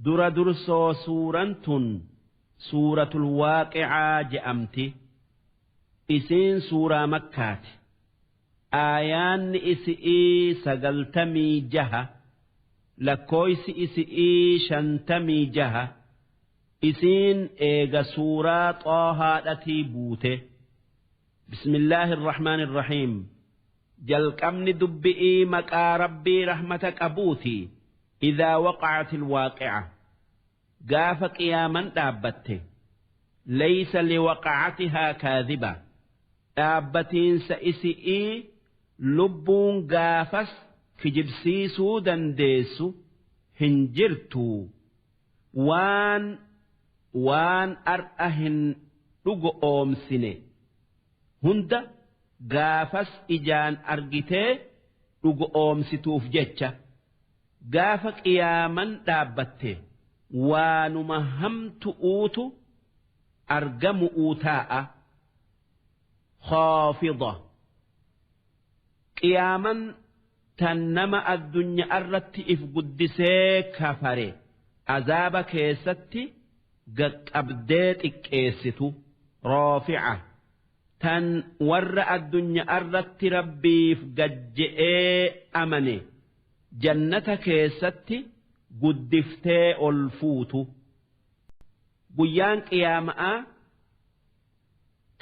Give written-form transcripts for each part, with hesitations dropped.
Dura dursoo suuraan tun suuratul waaqicaa je'amti. Isiin suuraa Makkaati. Aayaanni isi'ii 96, lakkooysi isi'ii 56. Isiin eega suuraa Xoohaadhatii buute. Bismillaahi irrahmaan irrahiim. Jalqabni dubbi'ii maqaa Rabbii rahmata qabuuti. Idaa waqa'at ilwaaqi'a, gaafa qiyaaman dhaabbatte. Laysa liwaqa'atihaa kaadhiba, dhaabbatiinsa isi'ii lubbuun gaafas kijibsiisuu dandeessu hin jirtu. Waan waan ar'a hin dhugo'oomsine hunda gaafas ijaan argitee dhugo'oomsituuf jecha. Gaafa qiyaaman dhaabbatte waanuma hamtu'uutu argamu'uu taa'a. Khaafida, qiyaaman tan nama addunya'arratti if guddisee kafare azaaba keessatti gaqqabdee xiqqeessitu. Raafi'a, tan warra addunya'arratti Rabbiif gad je'ee amane jannata keessatti guddiftee ol fuutu. Guyyaan qiyaama'aa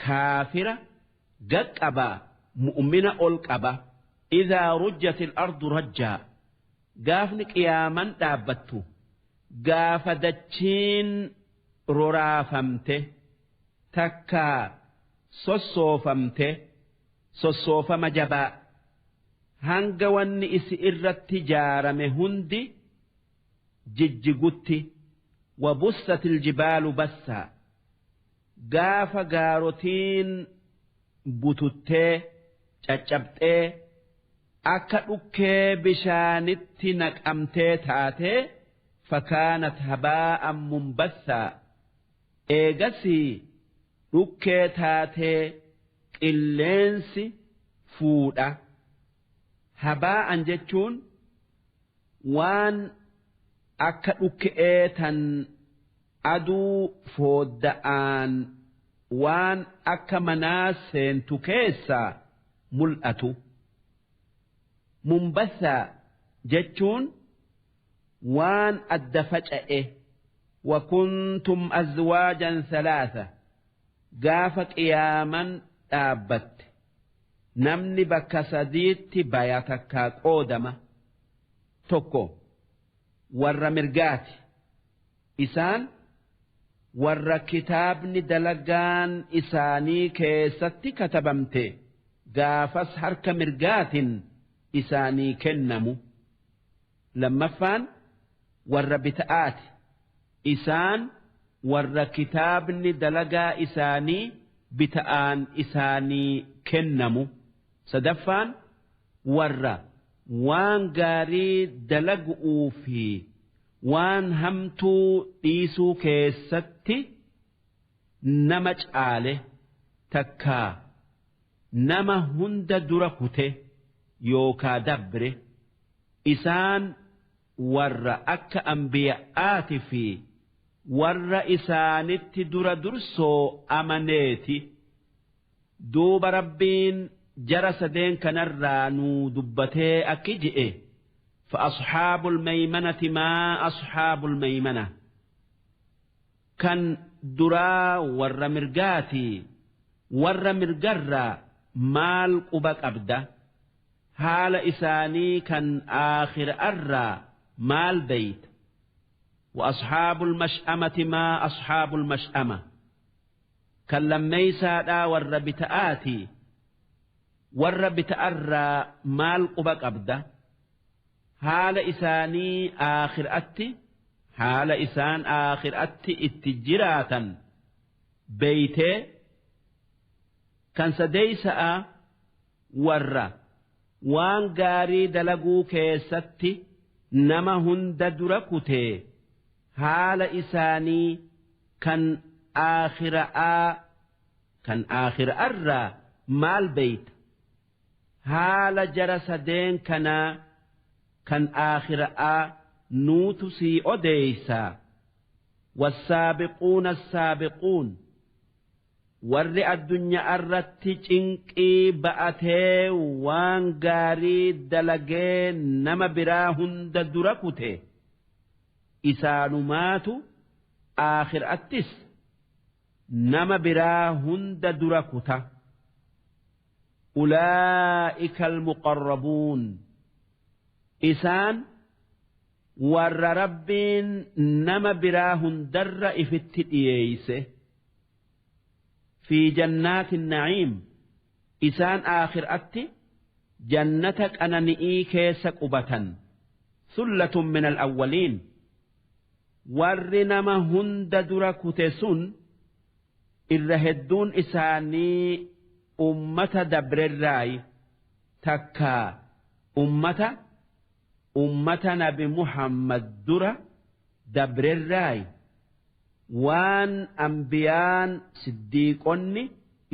kaafira gad qaba, mu'mina ol qaba. Idhaa rujjatil ardu rajjaa, gaafni qiyaaman dhaabbattu gaafa dachiin roraafamte takkaa sossoofamte sossoofama jabaa, hanga wanni isi irratti jaarame hundi jijjigutti. Wabussatil jibaalu bassaa, gaafa gaarotiin bututtee caccabxee akka dhukkee bishaanitti naqamtee taatee. Fakaanat habaa'an munbassaa, eegasii dhukkee taatee qilleensi fuudha. Habaa'an jechuun waan akka dhukke'ee tan aduu foodda'aan waan akka manaa seentu keessaa mul'atu. Munbassaa jechuun waan adda faca'e. Wakuntum azwaajan salaasa, gaafa qiyaaman dhaabbatte namni bakka sadiitti baya takkaa qoodama. Tokko warra mirgaati. Isaan warra kitaabni dalagaan isaanii keessatti katabamte gaafas harka mirgaatin isaanii kennamu. Lammaffaan warra bita'aati. Isaan warra kitaabni dalagaa isaanii bita'aan isaanii kennamu. Sadaffaan warra waan gaarii dalagu'uu fi waan hamtuu dhiisuu keessatti nama caale takkaa nama hunda dura kute yookaa dabre. Isaan warra akka anbiya'aati fi warra isaanitti dura dursoo amaneeti. Duuba Rabbiin jara sadeen kanarraa nuu dubbatee akki je'e: فأصحاب الميمنة ما أصحاب الميمنة. Kan duraa warra mirgaati. Warra mirgarraa maal quba qabda? Haala isaanii kan aakhira'arraa maal beeyta? وأصحاب المشأمة ما أصحاب المشأمة. Kan lammeeysaadhaa warra bita'aati. Warra bita'arraa maal quba qabda? Haala isaanii aakhir'atti, haala isaan aakhir'atti itti jiraatan beeytee? Kan sadeeysa'a warra waan gaarii dalaguu keessatti nama hunda dura kutee, haala isaanii kan aakhira'aa, kan aakhira'arraa maal beeyta? Haala jara sadeen kanaa kan aakhira'aa Nuutu sii odeeysaa. Wassaabiquuna assaabiquun, warri addunyaa irratti cinqii ba'atee waan gaarii dalagee nama biraa hunda dura kute, isaanumaatu aakhiraattis nama biraa hunda dura kuta. Ulaa'ika almuqarrabuun, isaan warra Rabbiin nama biraa hundarra ifitti dhiyeeyse. Fi jannaati naciim, isaan aakhiraatti jannata qanani'ii keessa qubatan. Sullatun min alawwaliin, warri nama hunda dura kute sun irra hedduun isaanii ummata dabrerraayi, takkaa ummata Nabi Muhammad dura dabrerraayi. Waan ambiyaan siddiiqonni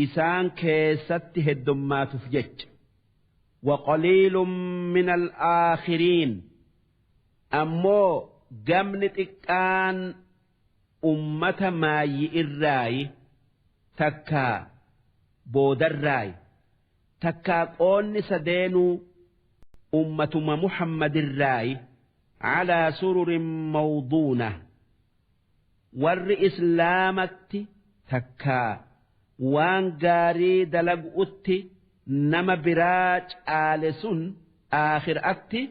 isaan keessatti heddummaatuuf jecha. Waqaliilun min alaakhiriin, ammoo gamni xiqqaan ummata maayyi irraayi, takkaa boodarraayi, takkaa qoonni sadeenuu ummatuma Muhammadirraayi. Calaa sururin mawduuna, warri islaamatti takkaa waan gaarii dalagu'utti nama biraa caale sun aakhiraatti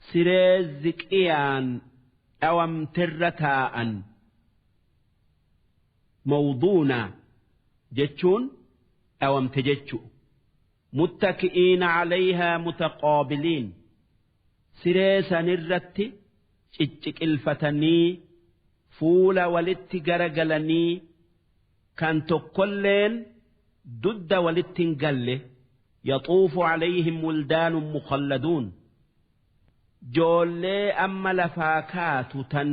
siree ziqiyaan dhawamterra taa'an. Mawduuna jechuun dhawamte jechu. Muttaki'iina calayhaa mutaqaabiliin, siree sanirratti cicciqilfatanii fuula walitti garagalanii kan tokkolleen dudda walitti hin galle. Yaxuufu calayhim wildaanun mukhalladuun, joollee amma lafaa kaatu tan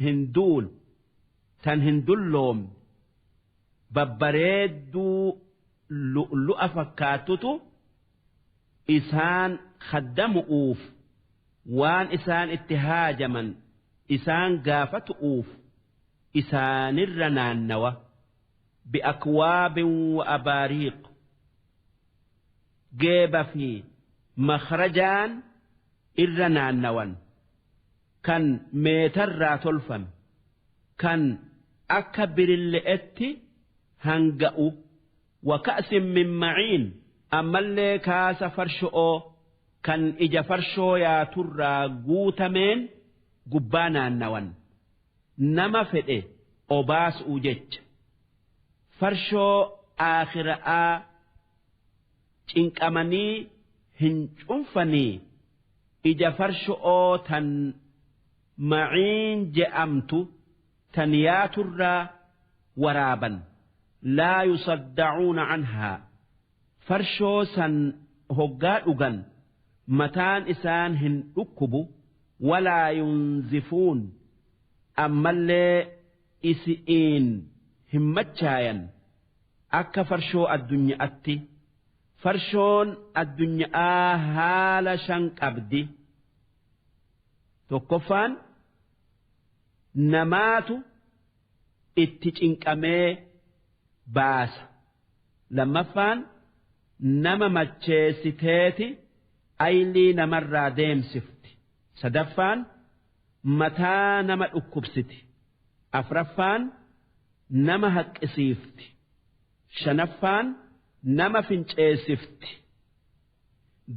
hin duul tan hin dulloomne babbareedduu lu'lu'a fakkaattutu isaan khaddamu'uuf, waan isaan itti haajaman isaan gaafatu'uuf isaanirra naannawa. Bi'akwaabin wa abaariiq, geeba fi makhrajaan irra naannawan kan meetarraa tolfame kan akka birille'etti hanga'u. Wa ka'sin min maciin, ammallee kaasa farsho'oo kan ija farshoo yaaturraa guutameen gubbaa naannawan, nama fedhe obaasuu jecha. Farshoo aakhira'aa cinqamanii hin cunfanii, ija farsho'oo tan maciin je'amtu tan yaaturraa waraaban. Laa yusaddacuuna canhaa, farshoo san hoggaa dhugan mataan isaan hin dhukkubu. Walaa yunzifuun, ammallee isi'iin hin machaayan akka farshoo addunyaatti. Farshoon addunyaa haala shan qabdi. Tokkoffaan, namaatu itti cinqamee baasa. Lammaffaan, nama macheessiteeti aylii namarraa deemsifti. Sadaffaan, mataa nama dhukkubsiti. Afraffaan, nama haqqisiifti. Shanaffaan, nama finceessifti.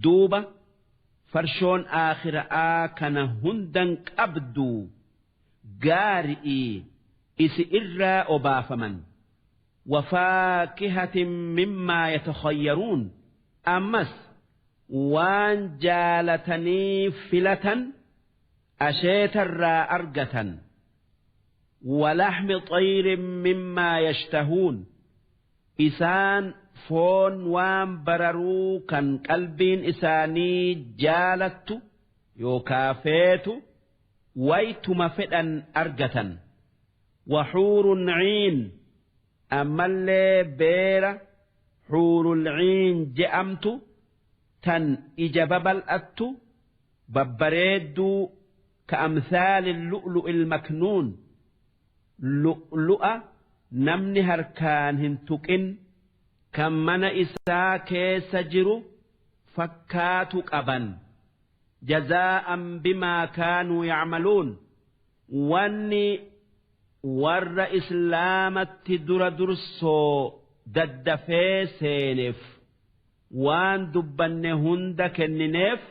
Duuba farshoon aakhira'aa kana hundan qabdu gaari'ii isi irraa obaafaman. Wafaakihatin mimmaa yatakhayyaruun, ammas waan jaalatanii filatan asheetarraa argatan. Walaxmi xayrin mimmaa yashtahuun, isaan foon waan bararuu kan qalbiin isaanii jaalattu yookaa feetu waytuma fedhan argatan. Waxuurun ciin, ammallee beera xuurul ciin je'amtu tan ija babal'attu Babbareedduu ka amthaali lu'lu'il maknuun, lu'lu'a namni harkaan hin tuqin kan mana isaa keessa jiru fakkaatu qaban. Jazaa'an bimaa kaanuu yacmaluun, wanni warra islaamatti dura dursoo daddafee seeneef waan dubbanne hunda kennineef,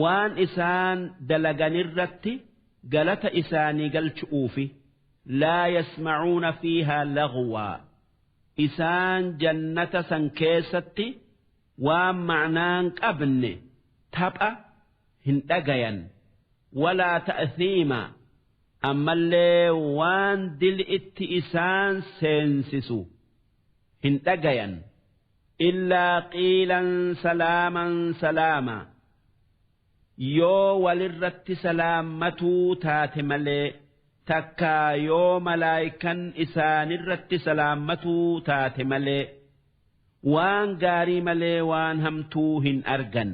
waan isaan dalaganirratti galata isaanii galchu'uufi. Laa yasmacuuna fiihaa lagwaa, isaan jannata san keessatti waan ma'naan qabne tapha hin dhagayan. Walaa ta'thiima, ammallee waan dil itti isaan seensisu hin dhagayan. Illaa qiilan salaaman salaama, yoo walirratti salaammatuu taate malee, takkaa yoo malaayikan isaanirratti salaammatuu taate malee, waan gaarii malee waan hamtuu hin argan.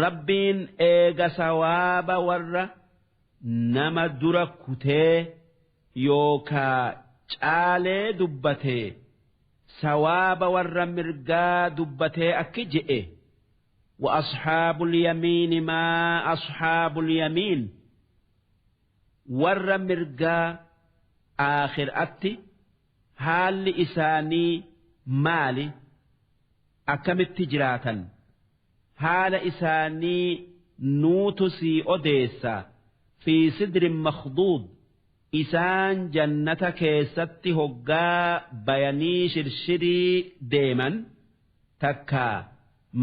Rabbiin eega sawaaba warra nama dura kutee yookaa caalee dubbatee, sawaaba warra mirgaa dubbatee akki je'e: وأصحاب اليمين ما أصحاب اليمين. Warra mirgaa aakhiraatti haalli isaanii maali? Akkamitti jiraatan? Haala isaanii nuutu sii odeessa. في سدر مخضود, isaan jannata keessatti hoggaa bayanii shirshirii deeman, takkaa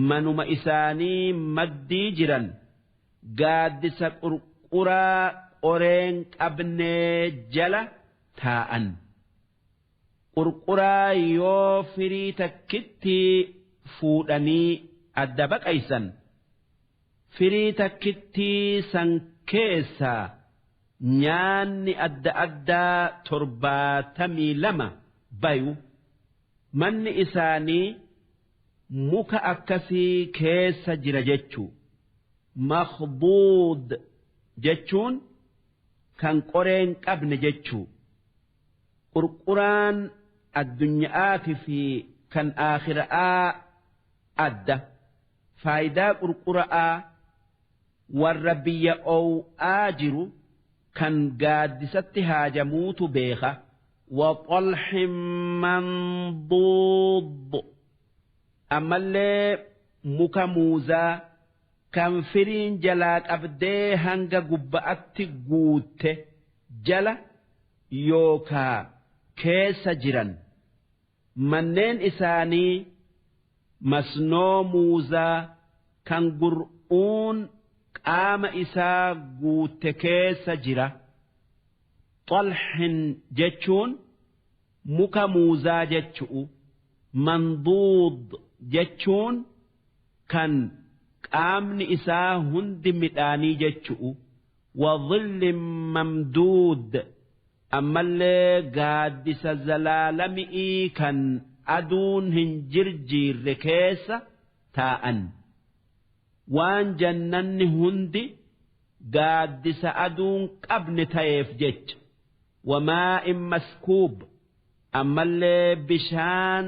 manuma isaanii maddii jiran, gaaddisa qurquraa qoreen qabnee jala taa'an. Qurquraa yoo firii takkitti fuudhanii adda baqaysan, firii takkittii san keessaa nyaanni adda addaa 72 bayu. Manni isaanii muka akkasii keessa jira jechuu. مخضود jechuun kan qoreen qabne jechuu. Qurquraan addunyaati fi kan aakhira'aa adda. Faayidaa qurqura'aa warra biyya ow'aa jiru kan gaaddisatti haajamuutu beeka. وطلح منضود, ammallee muka muuzaa kan firiin jalaa qabdee hanga gubba'atti guutte jala yookaa keessa jiran. Manneen isaanii masnoo muuzaa kan gur'uun qaama isaa guutte keessa jira. طلح jechuun muka muuzaa jechu'u. منضود jechuun kan qaamni isaa hundi midhaanii jechu'u. وظل ممدود, ammallee gaaddisa zalaalami'ii kan aduun hin jirjiirre keessa taa'an. Waan jannanni hundi gaaddisa aduun qabne ta'eef jecha. وماء مسكوب, ammallee bishaan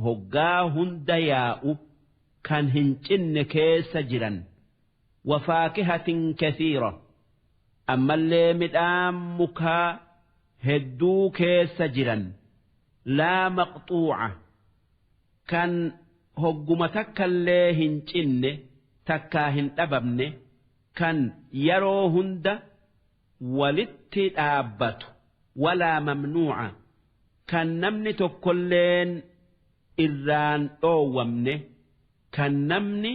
hoggaa hunda yaa'u kan hin cinne keessa jiran. وفاكهة كثيرة, ammallee midhaan mukaa hedduu keessa jiran. لا مقطوعة, kan hogguma takkallee hin cinne takkaa hin dhabamne, kan yeroo hunda walitti dhaabbatu. ولا ممنوعة, kan namni tokkolleen irraan dhoowwamne, kan namni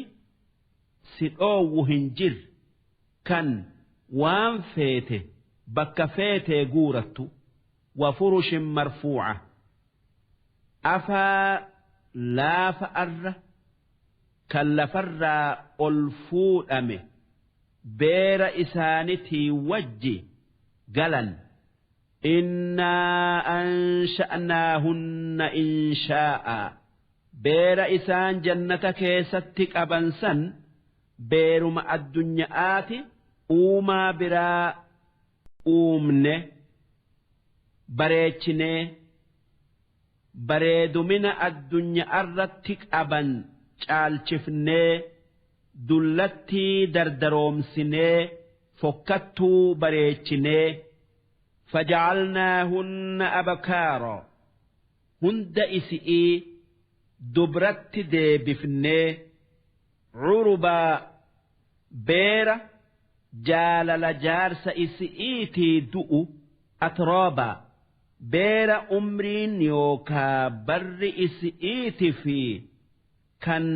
si dhoowwu hin jirre, kan waan feete bakka feetee guurattu. وفرش مرفوعة, afaa laafa arra kan lafarraa ol fuudhame beera isaanitii wajji galan. إنا أنشأناهن إنشاء, beera isaan jannata keessatti qaban san Beeruma addunya'aati uumaa biraa uumne bareechinee bareedumina addunya'arratti qaban caalchifnee dullattii dardaroomsinee fokkattuu bareechinee fajacalnaahunna abkaara hunda isi'ii dubratti deebifnee curubaa beera jaalala jaarsa isi'iitii du'u atroobaa beera umriin yookaa barri isi'iiti fi kan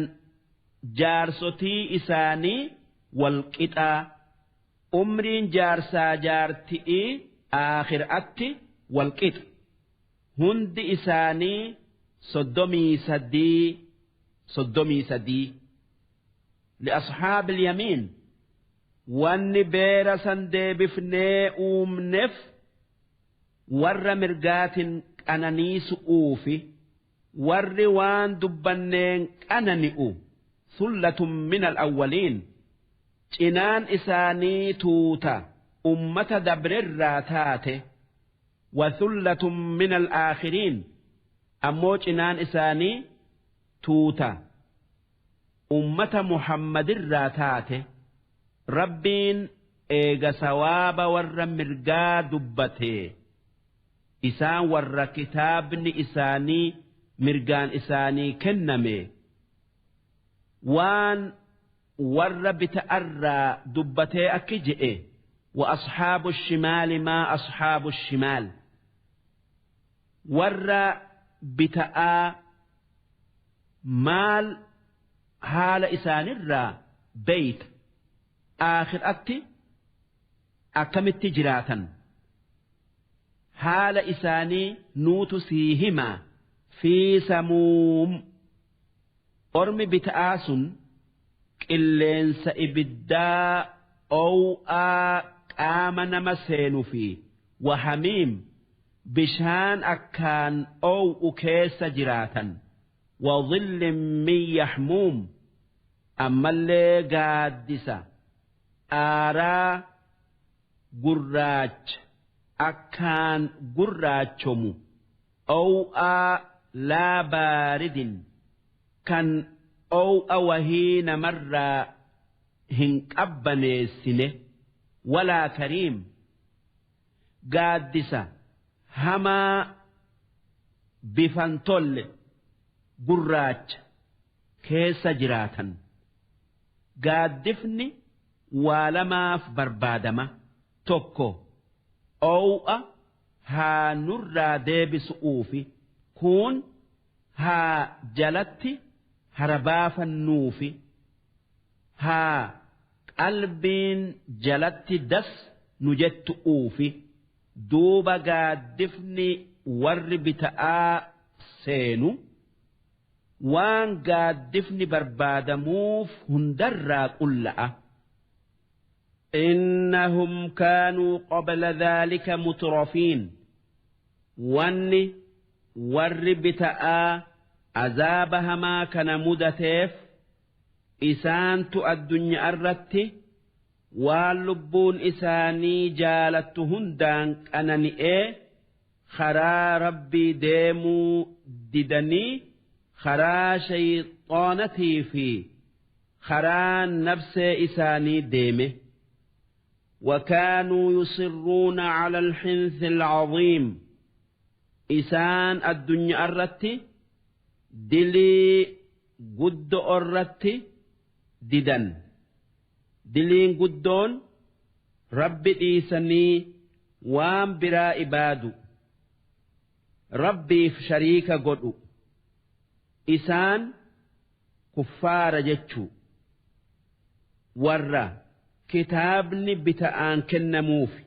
jaarsotii isaanii walqixaa umriin jaarsaa jaarti'ii aakhiraatti walqixa hundi isaanii 33 33 لأصحاب اليمين wanni beera san deebifnee uumneef warra mirgaatin qananiisu'uufi warri waan dubbanneen qanani'u sullatun min al-awwaliin cinaan isaanii tuuta ummata dabrerraa taate wa sullatun min al-aakhiriin ammoo cinaan isaanii tuuta ummata Muhammadirraa taate. Rabbiin eega sawaaba warra mirgaa dubbate isaan warra kitaabni isaanii mirgaan isaanii kenname waan warra bita'arraa dubbatee akki je'e wa asxaabu shimaali maa asxaabu shimaal warra bita'aa maal haala isaanirraa beeyta aakhiraatti akkamitti jiraatan haala isaanii nuutu sii himaa fi samuum ormi bita'aa sun qilleensa ibiddaa ow'aa qaama nama seenu fi wahamiim bishaan akkaan ow'u keessa jiraatan wa dhillin min yaxmuum ammallee gaaddisa aaraa gurraacha akkaan gurraachomu ow'aa laa baaridin kan ow'a wahii namarraa hin qabbaneessine walaa kariim gaaddisa hamaa bifan tolle gurraacha keessa jiraatan gaaddifni waa lamaaf barbaadama tokko ow'a haa nurraa deebisu'uufi kun haa jalatti harabaafannuufi haa qalbiin jalatti das nu jettu'uufi duuba gaaddifni warri bita'aa seenu waan gaaddifni barbaadamuuf hundarraa qulla'a. إنهم كانوا قبل ذلك مترفين واني والربتاء عذابها ما كان مدتيف إسانت الدنيا الرت واللبون إساني جالتهن دانك أنني إيه خرا ربي ديمو ددني خرا شيطانتي في خرا نفس إساني ديمه وكانوا يصرون على الحنث العظيم إسان الدنيا الرتي دلي قد الرتي ددن دلين قدون رب إيساني وام برا إبادو ربي في شريك قدو إسان كفار جتشو ورّا كتابني بتآن كنموفي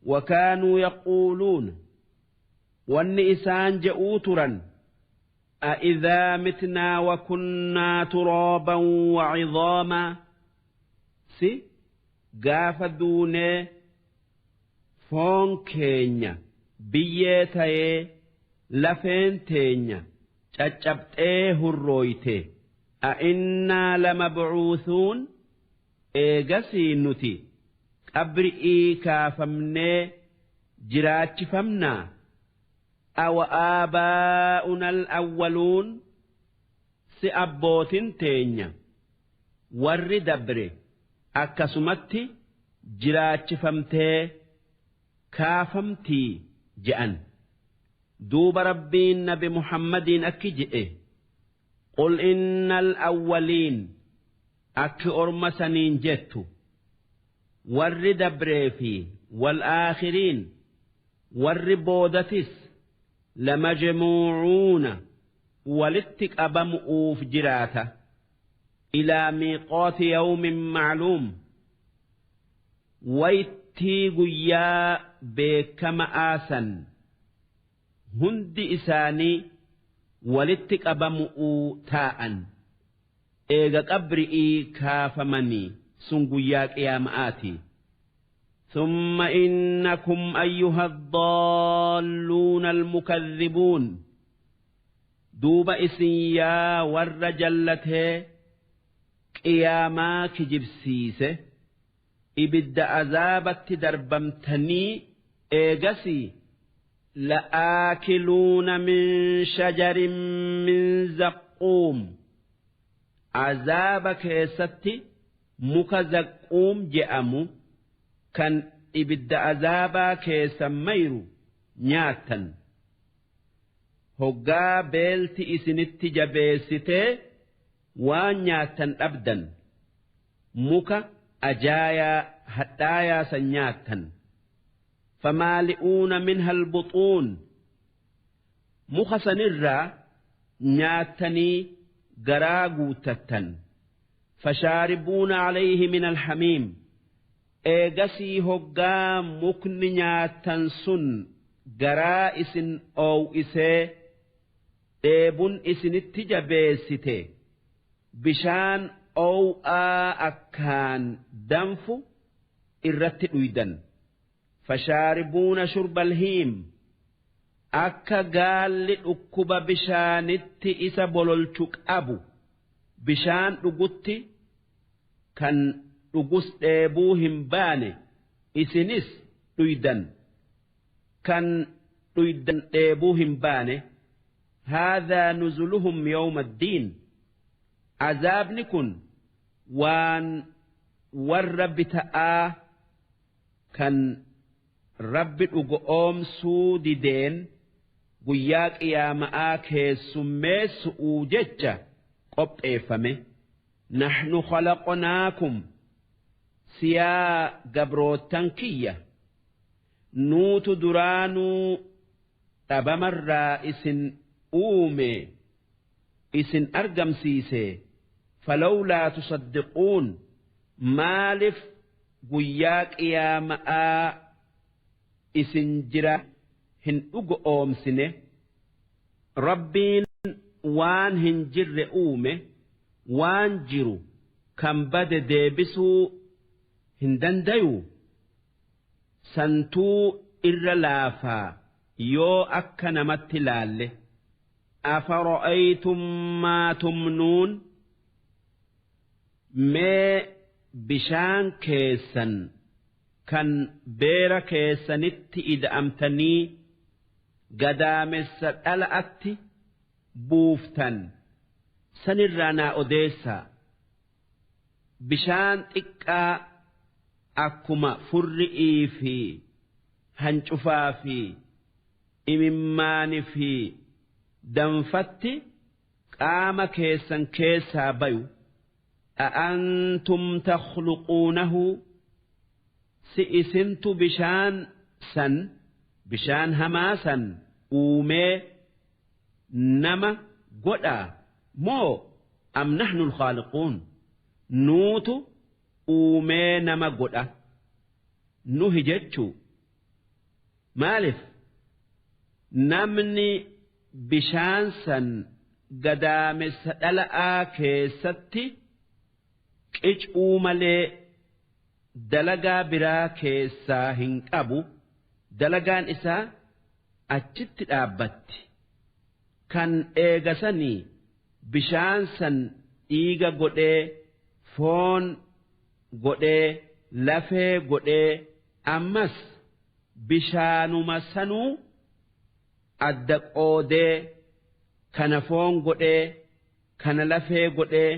وكانوا يقولون وان إسان جئوترا أإذا متنا وكنا ترابا وعظاما سي قافدون فون كينيا بيتاي لفين تينيا تشبتيه الرويته A'innaa lamabcuuthuun, eegasii nuti qabri'ii kaafamnee jiraachifamnaa? Awa aabaa'una al-awwaluun, si abbootin teenya warri dabre akkasumatti jiraachifamtee kaafamtii je'an. Duuba Rabbiin nabi Muhammadiin akki je'e: Qul innal awwaliin, akki orma saniin jettu, warri dabree fi wal aakhiriin, warri boodatis, lamajmuucuuna, walitti qabamu'uuf jiraata, ilaa miiqaati yawmin macluum, waytii guyyaa beekama'aa san hundi isaanii walitti qabamu'uu taa'an, eega qabri'ii kaafamanii. Sun guyyaa qiyaama'aati. ثم إنكم أيها الضالون المكذبون، duuba isin yaa warra jallatee qiyaamaa kijibsiise, ibidda azaabatti darbamtanii eegasii لآكلون من شجر من زقوم، azaaba keessatti muka zaquum je'amu kan ibidda azaabaa keessa mayru nyaattan. Hoggaa beelti isinitti jabeessitee waan nyaattan dhabdan, muka ajaayaa hadhaayaa san nyaattan. فمالئون منها البطون، muka sanirraa nyaattanii garaa guuttattan. فشاربون عليه من الحميم، eegasii hoggaa mukni nyaattan sun garaa isin oow'isee dheebun isinitti jabeessite, bishaan oow'aa akkaan danfu irratti dhuydan. فشاربون شرب الهيم، akka gaalli dhukkuba bishaanitti isa bololchu qabu bishaan dhugutti, kan dhugus dheebuu hin baane, isinis dhuydan, kan dhuydan dheebuu hin baane. هذا نزلهم يوم الدين، azaabni kun waan warra bita'aa kan Rabbi dhugo oomsuu dideen guyyaa qiyaama'aa keessummeessu'uu jecha qopheeffame. نحن خلقناكم، siyaa gabroottan kiyya, nuutu duraanuu dhabamarraa isin uume, isin argamsiise. فلولا تصدقون، maalif guyyaa qiyaama'aa isin jira hin dhugo oomsine? Rabbiin waan hin jirre uume, waan jiru kan bade deebisuu hin dandayu? Santuu irra laafaa yoo akka namatti laalle. أفرأيتم ما تمنون، mee bishaan keessan kan beera keessanitti ida'amtanii gadaamessa dhala'atti buuftan sanirraa naa odeessaa. Bishaan xiqqaa akkuma furri'ii fi hancufaa fi imimmaanii fi danfatti qaama keessan keessaa bayu, أأنتم تخلقونه، si isintu bishaan san, bishaan hamaa san uumee nama godhaa moo أم نحن الخالقون، nuutu uumee nama godha? Nuhi jechuu. Maalif namni bishaan san gadaamessa dhala'aa keessatti qicuu malee dalagaa biraa keessaa hin qabu? Dalagaan isaa achitti dhaabbatti. Kan eegasanii bishaan san dhiiga godhee foon godhee lafee godhee ammas bishaanuma sanuu adda qoodee kana foon godhee kana lafee godhee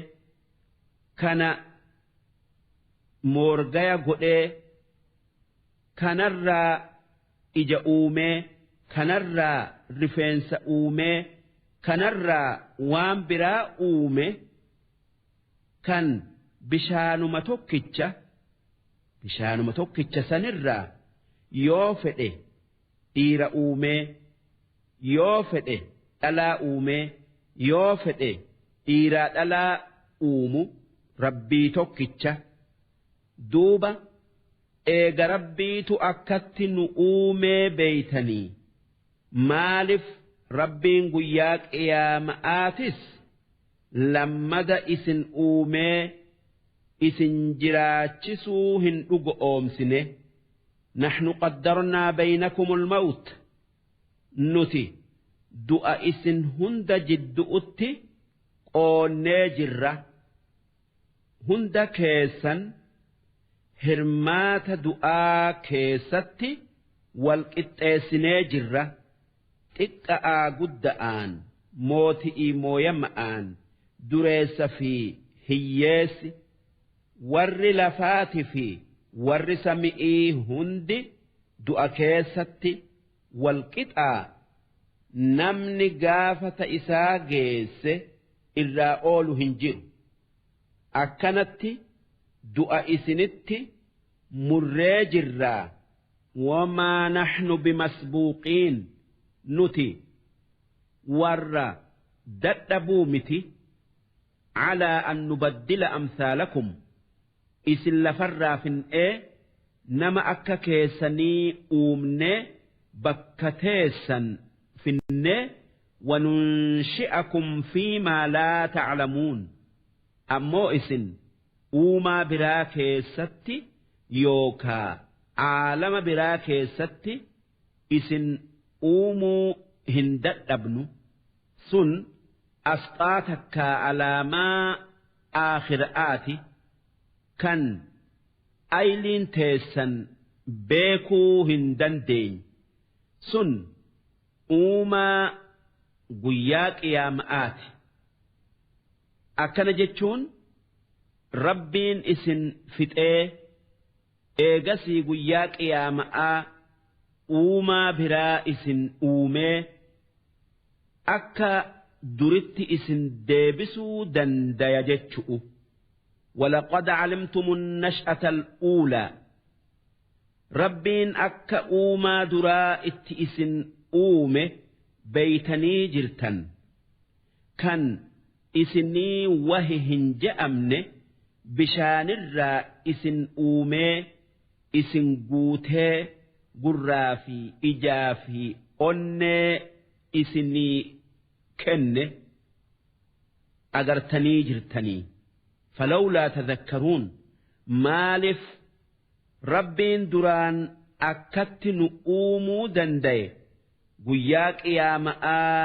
kana moorgaya godhee kanarraa ija uumee kanarraa rifeensa uumee kanarraa waan biraa uume kan bishaanuma tokkicha sanirraa yoo fedhe dhiira uumee yoo fedhe dhalaa uumee yoo fedhe dhiiraa dhalaa uumu rabbii tokkicha. Duuba eega rabbiitu akkatti nu uumee beeytanii maaliif rabbiin guyyaa qiyaama'aatis lammada isin uumee isin jiraachisuu hin dhugo oomsine? Naxnu qaddarnaa baynakumul mawt, nuti du'a isin hunda jiddu'utti qoonnee jirra, hunda keessan hirmaata du'aa keessatti wal qixxeessinee jirra, xiqqa'aa gudda'aan, mooti'ii mooyama'aan, dureessa fi hiyyeessi, warri lafaati fi warri sami'ii hundi du'a keessatti wal qixaa. Namni gaafata isaa geesse irraa oolu hin jiru. Akkanatti du'a isinitti murree jirraa. Wamaa naxnu bimasbuuqiin, nuti warra dadhabuu miti. Calaa an nubaddila amsaalakum, isin lafarraa fin'ee nama akka keessanii uumnee bakka teessan finnee, wanunshi'akum fiimaa laa ta'lamuun, ammoo isin uumaa biraa keessatti yookaa aalama biraa keessatti isin uumuu hin dadhabnu. Sun asxaa takkaa alaamaa aakhira'aati kan ayliin teessan beekuu hin dandeenye. Sun uumaa guyyaa qiyaama'aati. Akkana jechuun rabbiin isin fixee eegasii guyyaa qiyaama'aa uumaa biraa isin uumee akka duritti isin deebisuu dandaya jechu'u. Walaqad calimtumu nash'ata al'uulaa, rabbiin akka uumaa duraa itti isin uume beeytanii jirtan, kan isinii wahi hin je'amne bishaanirraa isin uumee isin guutee gurraa fi ijaa fi onnee isinii kenne agartanii jirtanii. Falawlaa tadhakkaruun, maaliif rabbiin duraan akkatti nu uumuu danda'e guyyaa qiyaama'aa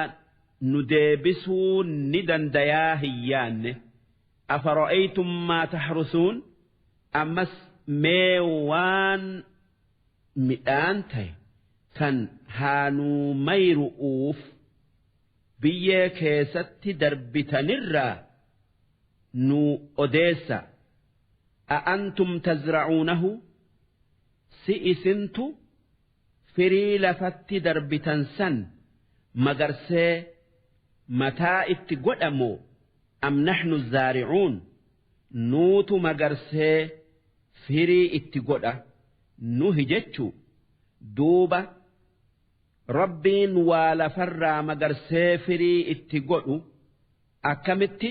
nu deebisuu ni dandayaa hin yaanne? Afara'aytum maa taxrusuun, ammas mee waan midhaan ta'e kan haanuu mayru'uuf biyyee keessatti darbitanirraa nu odeessa. A'antum tazra'uunahu, si isintu firii lafatti darbitan san magarsee mataa itti godhamoo, am naxnu zaari'uun, nuutu magarsee firii itti godha nuhi jechuu? Duuba rabbiin waa lafarraa magarsee firii itti godhu akkamitti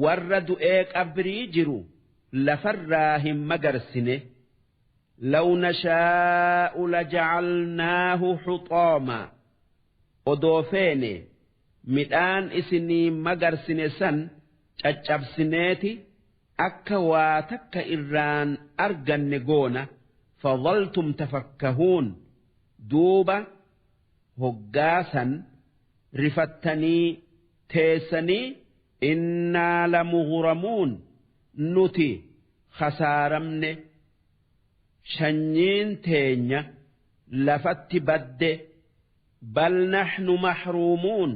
warra du'ee qabrii jiru lafarraa hin magarsine? Law nashaa'u lajacalnaahu xuxoomaa, odoo feene midhaan isinii magarsine san caccabsineeti akka waa takka irraan arganne goona. Fadhaltum tafakkahuun, duuba hoggaasan rifattanii teessanii Innaa lamughramuun, nuti khasaaramne, shanyiin teenya lafatti badde. Bal naxnu maxruumuun,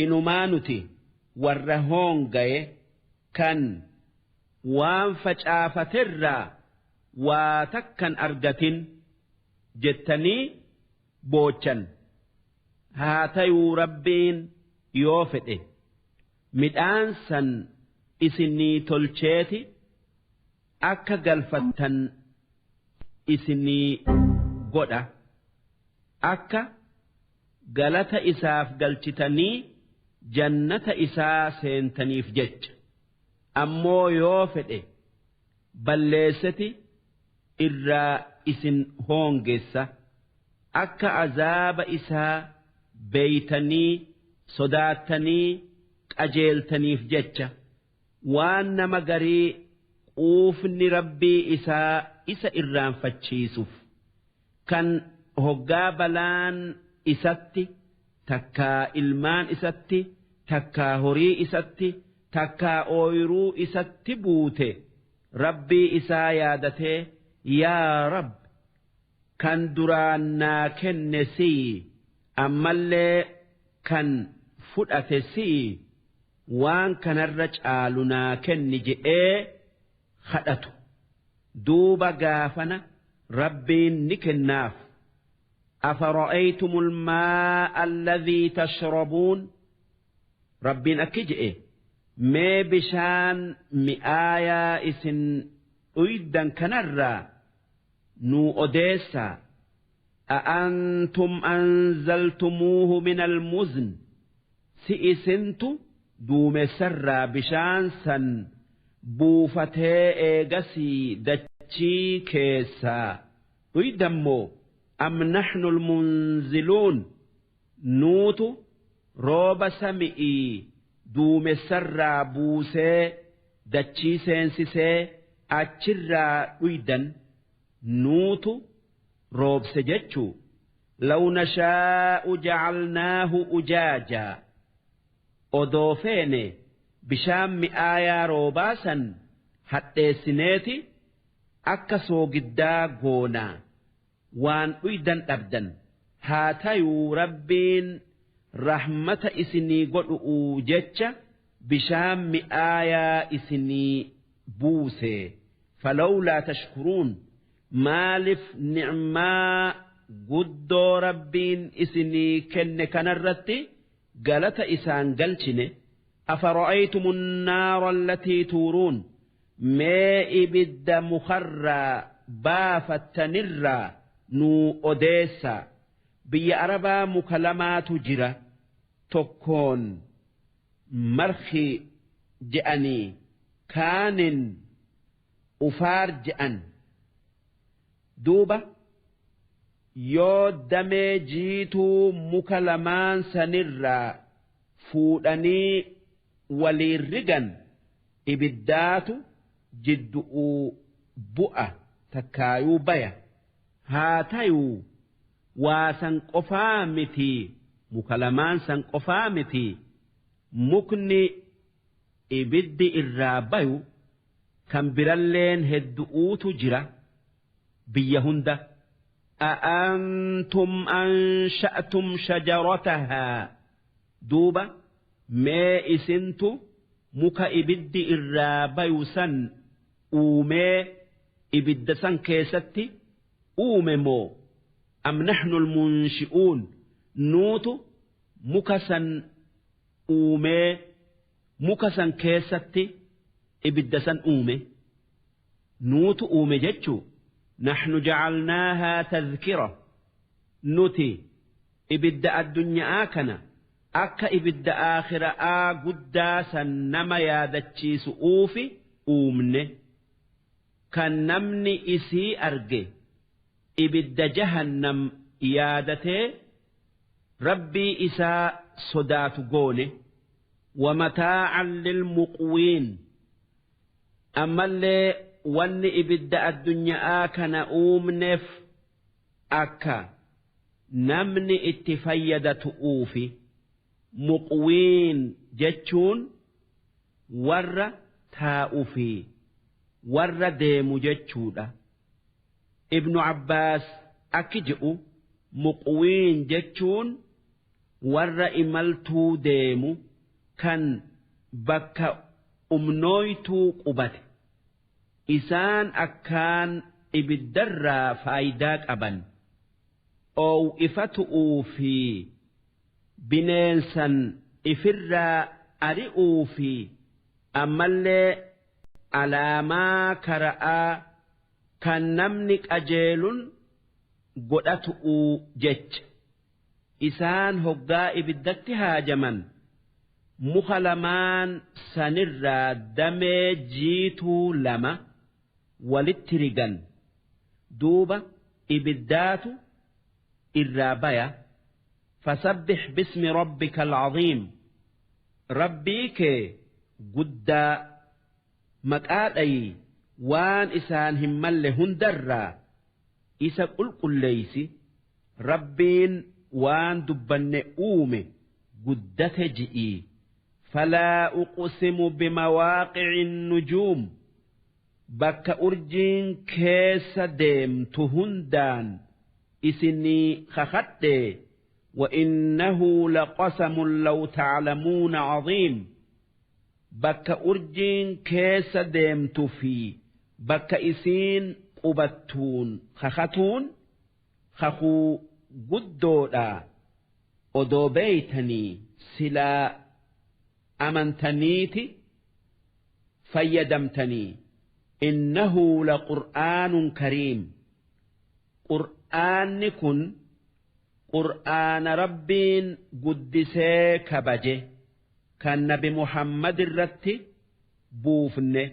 inumaa nuti warra hoongaye kan waan facaafaterraa waa takkan argatin jettanii boochan. Haa tayuu Rabbiin yoo fedhe midhaan san isinii tolcheeti akka galfattan isinii godha, akka galata isaaf galchitanii jannata isaa seentaniif jecha. Ammoo yoo fedhe balleesseti irraa isin hoongessa, akka azaaba isaa beeytanii sodaattanii qajeeltaniif jecha. Waan nama garii quufni Rabbii isaa isa irraanfachiisuuf, kan hoggaa balaan isatti takkaa ilmaan isatti takkaa horii isatti takkaa ooyruu isatti buute Rabbii isaa yaadatee, "Yaa Rabb, kan duraan naa kenne siyi, ammallee kan fudhate siyi, waan kanarra caalu naa kenni" je'ee kadhatu. Duuba gaafana Rabbiin ni kennaaf. أفرأيتم الماء الذي تشربون. Rabbiin akki je'e: mee bishaan mi'aayaa isin dhuydan kanarraa nuu odeessaa. أأنتم أنزلتموه من المزن, si isintu duumessarraa bishaan san buufatee eegasii dachii keessaa dhuydan moo, أم نحن المنزلون, nuutu rooba sami'ii duumessarraa buusee dachii seensisee achirraa dhuydan, nuutu roobse jechuu? لو نشاء جعلناه أجاجا, odoo feene bishaan mi'aayaa roobaa san hadheessineeti akka soogiddaa goonaa waan dhuydan dhabdan. Haa tayuu Rabbiin rahmata isinii godhu'uu jecha bishaan mi'aayaa isinii buuse. فلولا تشكرون, maaliif ni'maa guddoo Rabbiin isinii kenne kanarratti galata isaan galchine? أفرأيتم النار التي تورون, mee ibidda mukarraa baafattanirraa nuu odeessaa. Biyya Arabaa muka lamaatu jira. Tokkoon marki je'anii, kaanin ufaar je'an. Duuba yoo damee jiituu muka lamaan sanirraa fuudhanii waliin rigan, ibiddaatu jiddu'uu bu'a takkaayuu baya. Haa tayuu waa san qofaa miti, muka lamaan san qofaa miti, mukni ibiddi irraa bayu kan biralleen heddu'uutu jira biyya hunda. أأنتم أنشأتم شجرتها, duuba mee isintu muka ibiddi irraa bayu san uumee ibidda san keessatti uume moo, أم نحن المنشئون, nuutu muka san uumee muka san keessatti ibidda san uume? Nuutu uume jechuu. نحن جعلناها تذكرة, nuti ibidda addunyaa kana akka ibidda aakhiraa guddaa san nama yaadachiisu'uufi uumne. Kan namni isii arge ibidda Jahannam yaadatee Rabbii isaa sodaatu goone. ومتاعا للمقوين, ammallee wanni ibidda addunyaa kana uumneef akka namni itti fayyadatu'uufi. مقوين jechuun Warra taa'u fi warra deemu jechuudha. Ibnu Abbaas akki je'u muqwiin jechuun warra imaltuu deemu kan bakka umnooytuu qubate. Isaan akkaan ibiddarraa faayidaa qaban. Oo'ifatu'uu fi bineensan ifirraa ari'uu fi ammallee alaamaa kara'aa kan namni qajeelun godhatu'uu jecha. Isaan hoggaa ibiddatti haajaman muka lamaan sanirraa damee jiituu lama walitti rigan, duuba ibiddaatu irraa baya. Fasabbix bismi rabbika alcaziim, Rabbii kee guddaa maqaa dhayi, waan isaan hin malle hundarraa isa qulqulleeysi. Rabbiin waan dubbanne uume guddate ji'ii. Falaa uqsimu bimawaaqi'i nujuum, bakka urjiin keessa deemtu hundaan isinii kakadhee. وإنه لقسم لو تعلمون عظيم، bakka urjiin keessa deemtu fi bakka isiin qubattuun kakatuun kakuu guddoodha. Odoo beeytanii silaa amantaniiti fayyadamtanii. إنه لقرآن كريم، qur'aanni kun qur'aana Rabbiin guddisee kabaje kan Nabi Muhammad irratti buufne.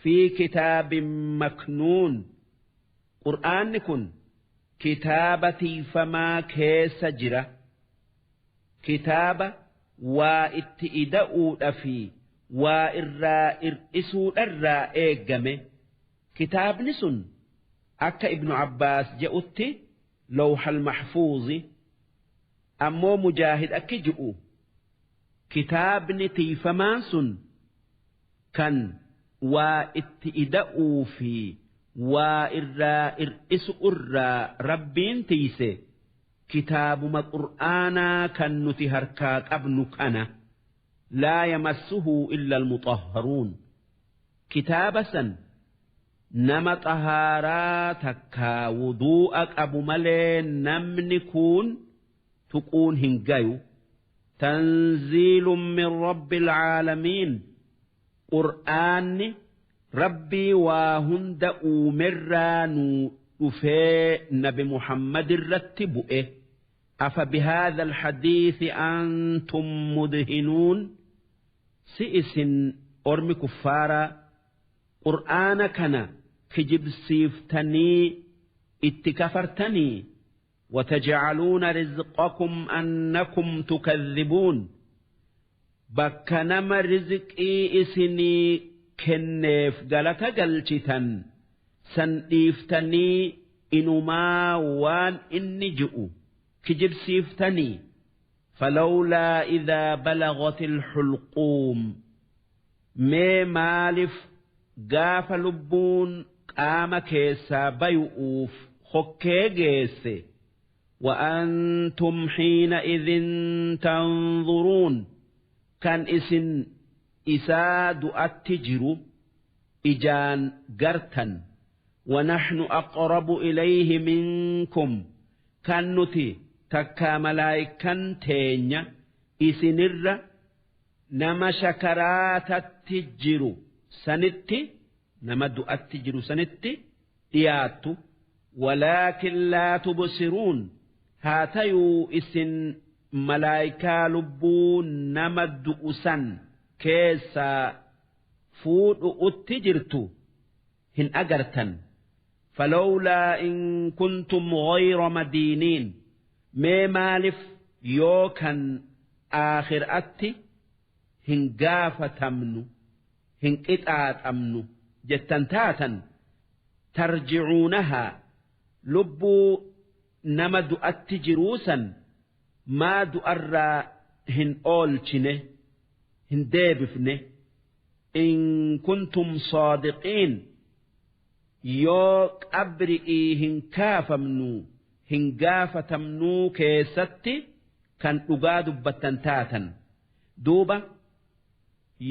في كتاب مكنون، qur'aanni kun kitaaba tiifamaa keessa jira, kitaaba waa itti ida'uudha fi waa irraa ir'isuudharraa eeggame. Kitaabni sun akka Ibnu Abbaas je'utti lawhal mahfuuzi. Ammoo Mujaahid akki je'u kitaabni tiifamaan sun kan waa itti ida'uu fi waa irraa ir'isu irraa Rabbiin tiise kitaabuma qur'aanaa kan nuti harkaa qabnu kana. لا يمسه إلا المطهرون، kitaaba san nama xahaaraa takkaa wuduu'a qabu malee namni kun tuquun hin gayu. تنزيل من رب العالمين، qur'aanni Rabbii waa hunda uumerraa nuu dhufee Nabi Muhammad irratti bu'e. أفبهذا الحديث أنتم مدهنون، si isin ormi kuffaaraa qur'aana kana kijibsiiftanii itti kafartanii? وتجعلون رزقكم أنكم تكذبون، bakka nama rizqii isinii kenneef galata galchitan san dhiiftanii inumaa waan inni ji'u kijibsiiftanii? فلولا إذا بلغت الحلقوم، mee maaliif gaafa lubbuun qaama keessaa bayu'uuf hokkee geesse? وأنتم حينئذ تنظرون، kan isin isaa du'atti jiru ijaan gartan. ونحن أقرب إليه منكم، kan nuti takkaa malaayikan teenya isinirra nama shakaraatatti jiru sanitti, nama du'atti jiru sanitti dhiyaattu. ولكن لا تبصرون، haa tayuu isin malaayikaa lubbuu nama du'u san keessaa fuudhu'utti jirtu hin agartan. فلولا إن كنتم غير مدينين، mee maaliif yoo kan aakhiraatti hin gaafatamnu, hin qixaaxamnu jettan taatan, ترجعونها، lubbuu nama du'atti jiruusan maa du'arraa hin oolchine, hin deebifne? In kuntum saadiqiin, yoo qabri'ii hin kaafamnu hin gaafatamnuu keessatti kan dhugaa dubbattan taatan. Duuba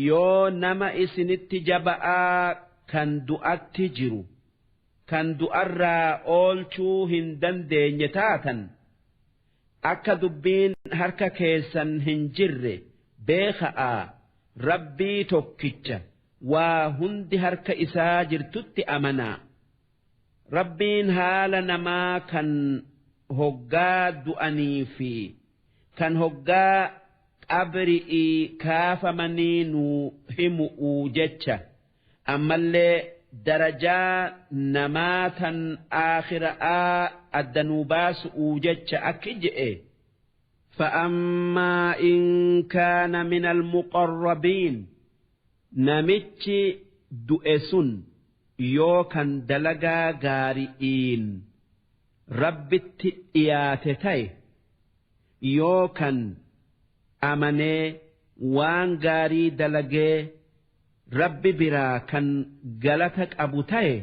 yoo nama isinitti jaba'aa kan du'atti jiru kan du'arraa oolchuu hin dandeenye taatan, akka dubbiin harka keessan hin jirre beeka'aa, Rabbii tokkicha waa hundi harka isaa jirtutti amanaa. Rabbiin haala namaa kan hoggaa du'anii fi kan hoggaa qabri'ii kaafamanii nuu himu'uu jecha, ammallee darajaa namaa tan aakhira'aa adda nuu baasu'uu jecha akki je'e: فأما إن كان من المقربين, namichi du'e sun yoo kan dalagaa gaari'iin Rabbitti dhiyaate ta'e, yoo kan amanee waan gaarii dalagee Rabbi biraa kan galata qabu ta'e.